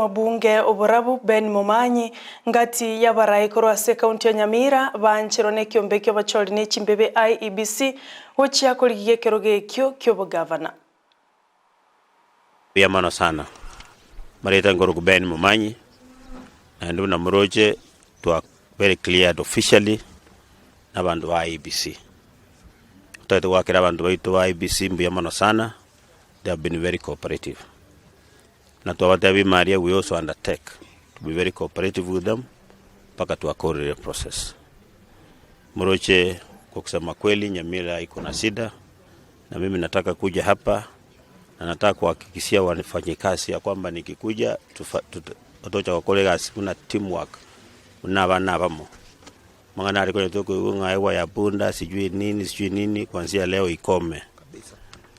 Omobunge o Borabu Ben Momanyi ngati y'abarai korwa ase ekaunti ya Nyamira baancherwa nekiombe ki'obachori ne chimbebe IEBC gochia korigia ekerogo ekio ki'obogavana. Mbuya mono sana. Mareta nkorokwa Ben Momanyi, naende buna moroche twa very cleared officially na abanto ba IEBC. Totagete goakera abanto baito ba IEBC mbuya mono sana, they have been very cooperative. Na twabatebia Maria we also undertake to be very cooperative with them mpaka twakorire process. Moroche kwa kusema kweli Nyamira iko na shida na mimi nataka kuja hapa na nataka kuhakikishia wafanyikazi ya kwamba nikikuja totocha gokora egasi buna teamwork buna abana abamo. Amang'ana aria konya tokoigwa ng'a ewa ya punda sijui nini sijui nini kuanzia leo ikome.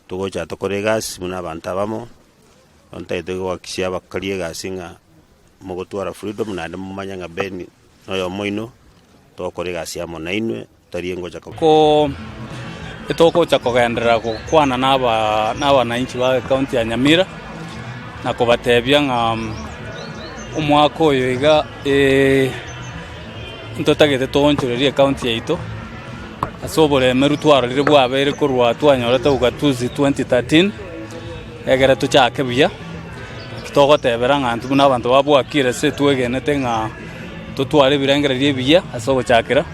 Togocha tokore egasi buna abanto abamo, bono ntagete gohakikishia abakori egasi ng'a mogotwara freedom naende momanye ng'a Ben noyomo oino, togokora egasi amo nainwe tari ngocha koba. Ko etogocha kogenderera gokwana na aba na abananchi ba ekaunti ya Nyamira, na kobatebia ng'a omwaka oyo iga ntotagete toonchorerie ekaunti yaito, ase oboremeru twarorire bwabeire korwa twanyorete ugatuzi 2013, egere tochake buya, naki togotebera ng'a intwe buna abanto ba Bwakire ase twegenete ng'a totware ebirengererio ebiya ase ogochakera,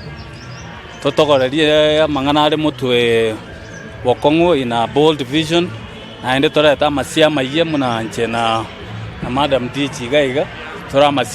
totogorerie amang'ana are motwe bokong'u in a bold vision, naende torete amasia amayia buna inche na na madam Dichi iga iga, tore amasia.